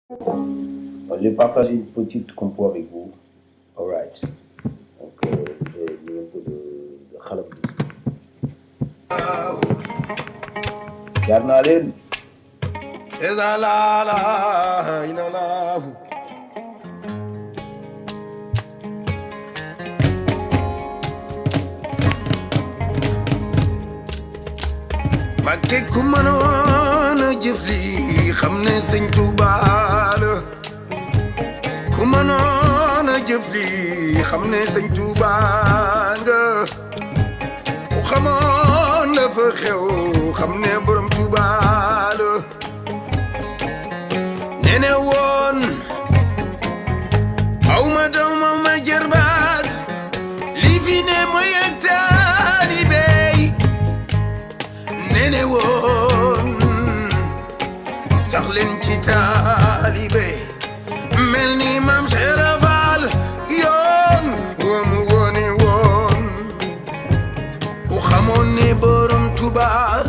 Je vais partager une petite compo avec vous. Alright. Donc, j'ai mis un peu de khalam. Yarnalen. Màgge ku mënoon a jëf li xam ne Sëñ Tuubaa la ku mënoon a jëf li xam ne Sëñ Tuubaa nga ku xamoon la fa xew xam ne borom Tuubaa la nene woon aw ma daw ma jërbaat lii fi ne mooy taalibe nene woon sax leen ci taalibe mel ni Maam Cheikh Fall yoon wa mu wone woon ku xamoon ne borom Tuubaa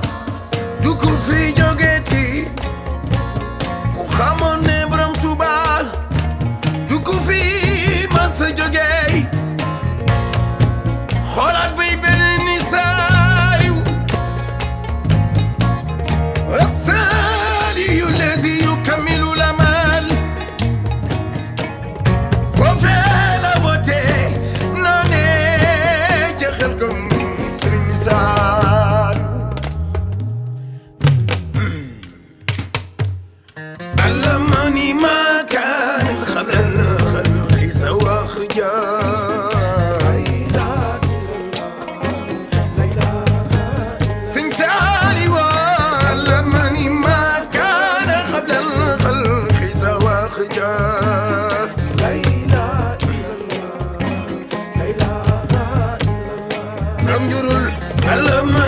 du ku fi jógeti ku xamoon ne borom Tuubaa du ku fi mas a jóge xoolaat bay beneen ni saaliw الثاني الذي يكمل الأمل وفعل وتي نانيج خلقم سرنسان علمني ما كان قبل الخلق سوى خجال رمجر العلم